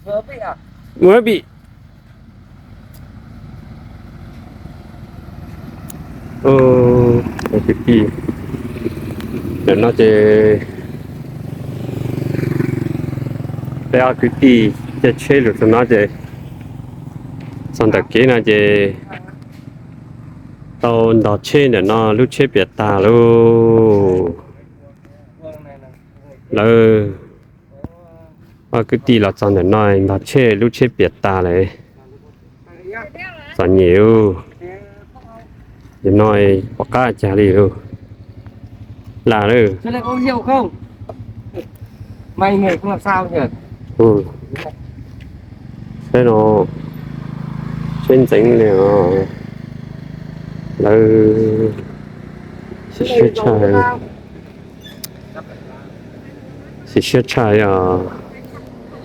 Ua pim. Kwv tij, ntawm no ces peb ob kwv tij caij tsheb los txog no ces, txog ntawm kev no ces tau ntog tsheb ntawm no lub tsheb piam tag lauj. Lawv ob kwv tij los txog ntawm no ntog tsheb lub tsheb piam tag lawm. Txom nyem lauj. Nim no pom qab cas li lauj. Lam lauj. Saib no, tsheb ntxeev li os. Lawv xiv siab tshaj, xiv siab tshaj os.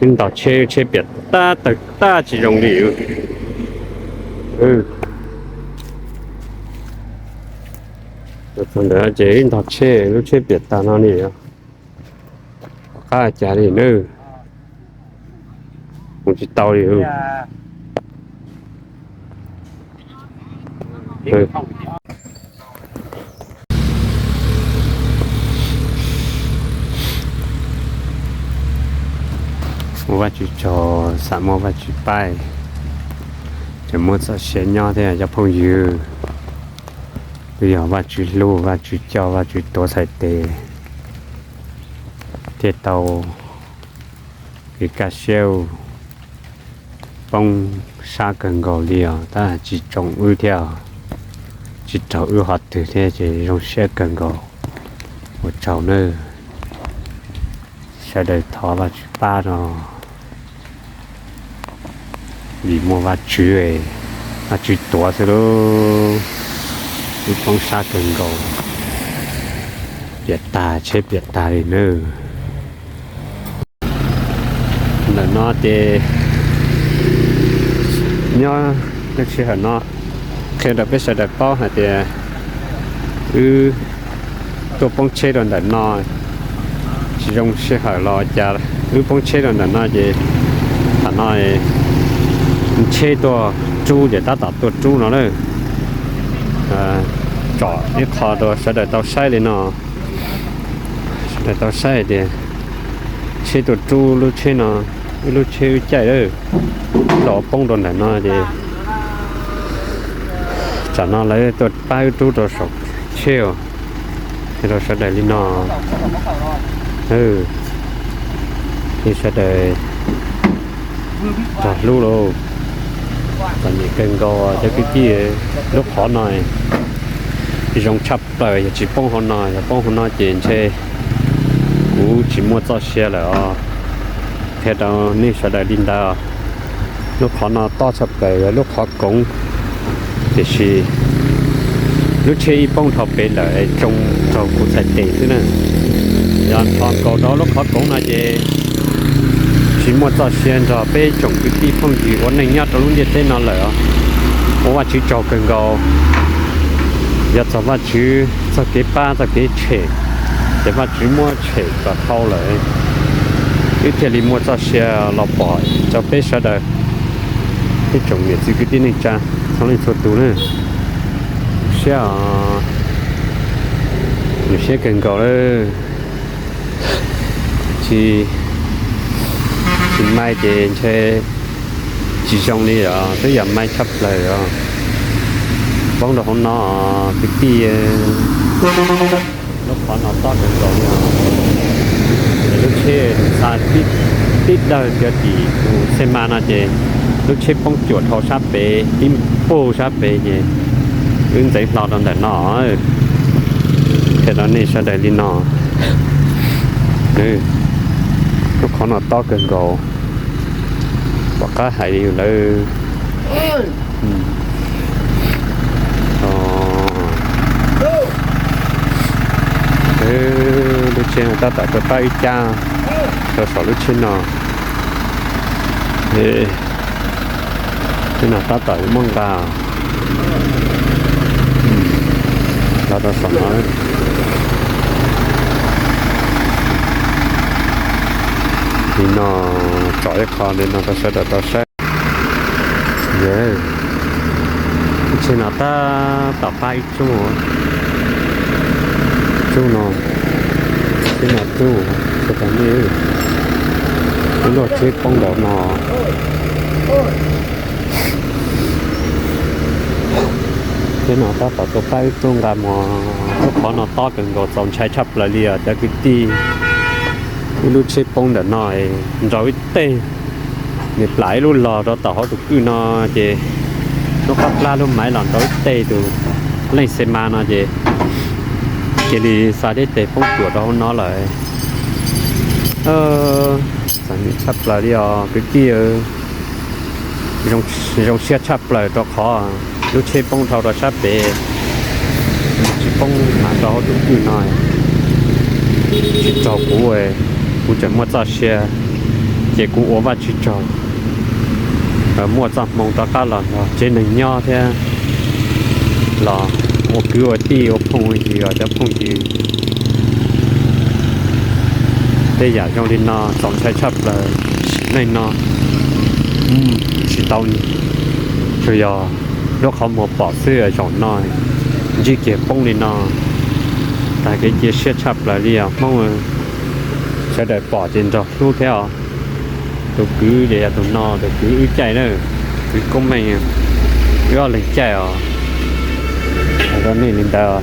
Wb ntog tsheb, tsheb piam tab tawg tab tsis zoo li. Txog ntawd ces wb ntog tsheb, lub tsheb piam tag no li os. Pom qab cas li na. Mus tsis tau li. Muaj Vajtswv tsaug, xam muaj Vajtswv pab, ces muaj txoj sia nyob thiab cov phooj ywg. Twb yog Vajtswv hlub, Vajtswv coj, Vajtswv tuav txhais tes thiaj tau kev kaj siab. Poob sab kawg nkaus li os, tab tsis tsoom wb thiab, tsis raug wb qhov twg thiab ces zoo siab kawg nkaus. Ua tsaug nawb. Sawv daws thov Vajtswv pab no, vim muaj Vajtswv, Vajtswv tuav xwb lauj. Wb poob sab kawg nkaus, piam tag, tsheb piam tag li nawb. Ntawm no ces nyob lub sij hawm no qhia rau peb sawv daws paub hais tias wb tuaj poob tsheb rau ntawm no, tsis zoo sij hawm los cas wb poob tsheb rau ntawm no ces thaum no tsheb tuaj rub ces tab tom tuaj rub no lawm. Tsom ib qho rau sawv daws tau saib li no, sawv daws tau saib hais tias tsheb tuaj rub lub tsheb no, wb lub tsheb wb caij lawm, los poob rau ntawm no ces tsam no lawv tuaj pab wb rub rau saum tsheb os. Qhia rau sawv daws li no, nej sawv daws nrog hlub lauj. Txom nyem kawg nkaus cov kwv tij, lub qhov no zoo tshaj plaws, yog tsis poob hauv no, yog poob hauv no ces ntshe kuv tsis muaj txoj sia lawm os. Qhia rau nej sawv daws li ntawd. Lub qhov no tob tshaj plaws yog lub qhov koov, tiam sis lub tsheb ib poob dhau pem lawm, tsoo raug kuv txhais tes xwb na. Yog nrho nkaus rau lub qhov koov no ces tsis muaj txoj sia nrog peb tsoom kwv tij phooj ywg ua neej nyob rau lub ntiaj teb no lawm os. Ua Vajtswv tsaug kawg nkaus, yog txog Vajtswv txoj kev pab txoj kev tshem, ces Vajtswv muab tshem kom tau lawm, wb thiaj li muaj txoj sia los pom rau peb sawv daws, peb tsoom niam txiv kwv tij neej tsa txhua leej txhua tus na. Siab, nyuaj siab kawg nkaus lawm. Tsis, tsis mai ces ntshe tsis zoo li os, twb yog mai tshaj plaws os. Poob rau hauv no kwv tij, lub qhov no tob kawg nkaus li os. Lub tsheb xa tib dawg cov tim tus xe mas no ces lub tsheb poob cuam dhau sab pem tib npug sab pem ces wb ntxeev hlo rau ntawm no. Qhia rau nej sawv daws li no, lub qhov no tob kawg nkaus, pom qab hais li lawm. Lub tsheb no tab tom tuaj pab wb cab rau saum lub tsheb no. Tsheb no tab tom muaj nqa los rau saum no. Li no, tsom ib qho li no rau sawv daws tau saib. Yog, tsheb no tab tom pab ib tsob, tsob no, tsheb no tsob, tsheb no, ib luaj tsheb poob ntawm no. Tsheb no tab tom tuaj pab ib tsob nqa mus, lub qhov no tob kawg nkaus, txaus ntshai tshaj plaws li os cov kwv tij. Ib lub tsheb poob ntawm no, nraus ib teg, nws plam ib lub log rau tom hauv tus kwj no, ces lub qab plab lub maiv los nraus ib teg tus leej xe ma no ces cia li xa deb tes poob cuam rau hauv no lawm. Txom nyem tshaj plaws li os kwv tij. Zoo siab tshaj plaws rau qhov lub tsheb poob dhau rau sab pem, tsis poob mam rau hauv tus kwj no. Tsis raug kuv, kuv tseem muaj txoj sia, ces kuv ua Vajtswv tsaug, muaj txoj hmoo rov qab los nrog tsev neeg nyob thiab los ua kwv ua tij ua phooj ua ywg os cov phooj ywg. Tej yam zoo li no txaus ntshai tshaj plaws, sim neej no tsis tau, tsuas yog lub qhov muag pom xwb. Zaum no ntsib kiag poob li no, tag kev cia siab tshaj plaws li os Hmoob. Sawv daws pom ces nrog hlub thiab os. Tus kwv ces yog tus no, tus kwv wb caij na, kwv Koob Meej, wb ob leeg caij os. Hais rau nej li ntawd.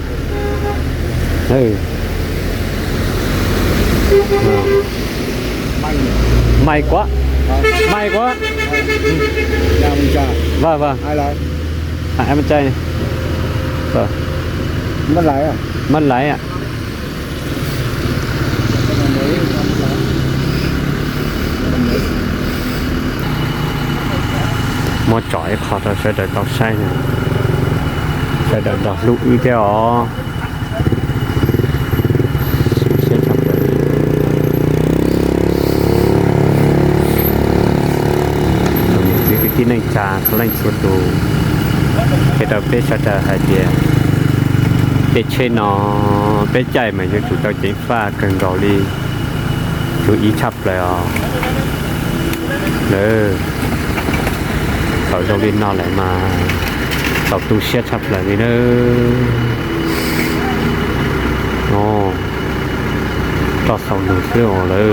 May quá, may quá. Vâng, vâng. Em trai này. Vâng. Mất lái à? Mất lái ạ. Muab tsom ib qho rau sawv daws tau saib, sawv daws nrog hlub wb thiab os. Tsoom niam txiv kwv tij neej tsa txhua leej txhua tus, qhia rau peb sawv daws hais tias tej tsheb no peb caij mas yuav tsum tau ceev faj kawg nkaus li, tshuav ib tshaj plaws os. Lawv thaum zoo li no lawm mas txaus tu siab tshaj plaws li nawb. Roj xaus lug xwb os lawv.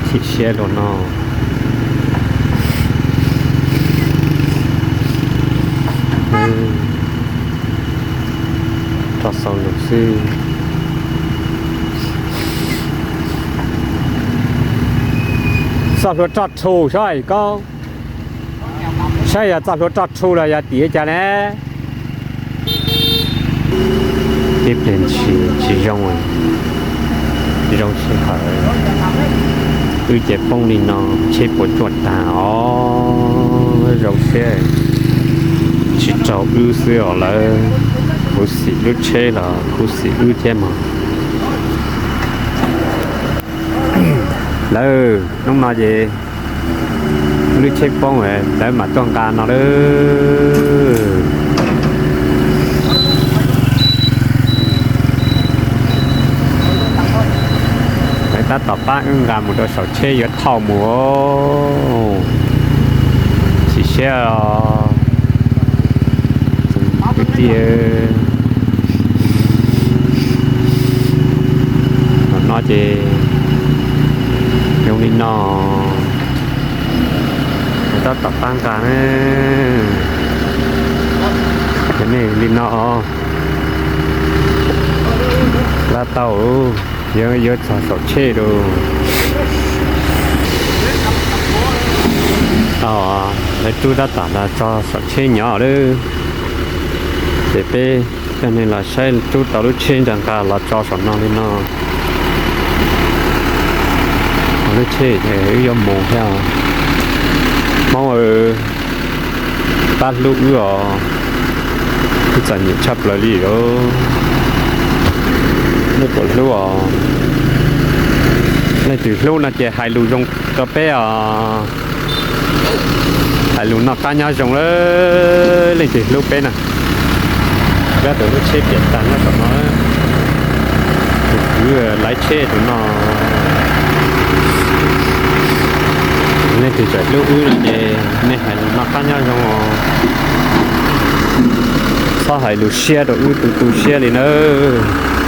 Chim siab dua no. Roj xaus lug xwb. Txoj hlua roj rhu saib ko, saib yog txoj hlua roj rhu los yog tim cas ne? Tib pliag tsis zoo, zoo sij hawm wb ces poob li no, tsheb puas tsuaj tag os. Zoo siab tsis raug wb xwb os lawv, khuv xim lub tsheb los khuv xim wb thiab mas. Lawv hnub no ces lub tsheb poob lawv mam tuaj nqa no lawm. Lawv tab tom pab wb nqa mus rau saum tsheb yuav thauj mus. Chim siab os kwv tij. Zaum no ces zoo li no, tab tom pab nqa ne. Nej li no, lab tau, yuav txog saum tsheb lawm. Lawv rub tab tom los txog saum tsheb nyob lawm. Ces peb coj nej los saib rub tau lub tsheb ntsa nqa los tso saum no li no. Lub tsheb ces wb yuav mus thiab. Hmoob aw, pab hlub wb os, wb txom nyem tshaj plaws li os. Nej puas hlub os? Leej twg hlub no ces hais lus zoo rau peb os. Hais lus noj qab nyob zoo lawm, leej twg hlub peb na. Peb tus lub tsheb piam tas nyob saum no. Tus kwv laiv tsheb tus no. Leej twg tseem hlub wb no ces nej hais lus noj qab nyob zoo os. Txhob hais lus siab rau wb tu tu siab li nawb.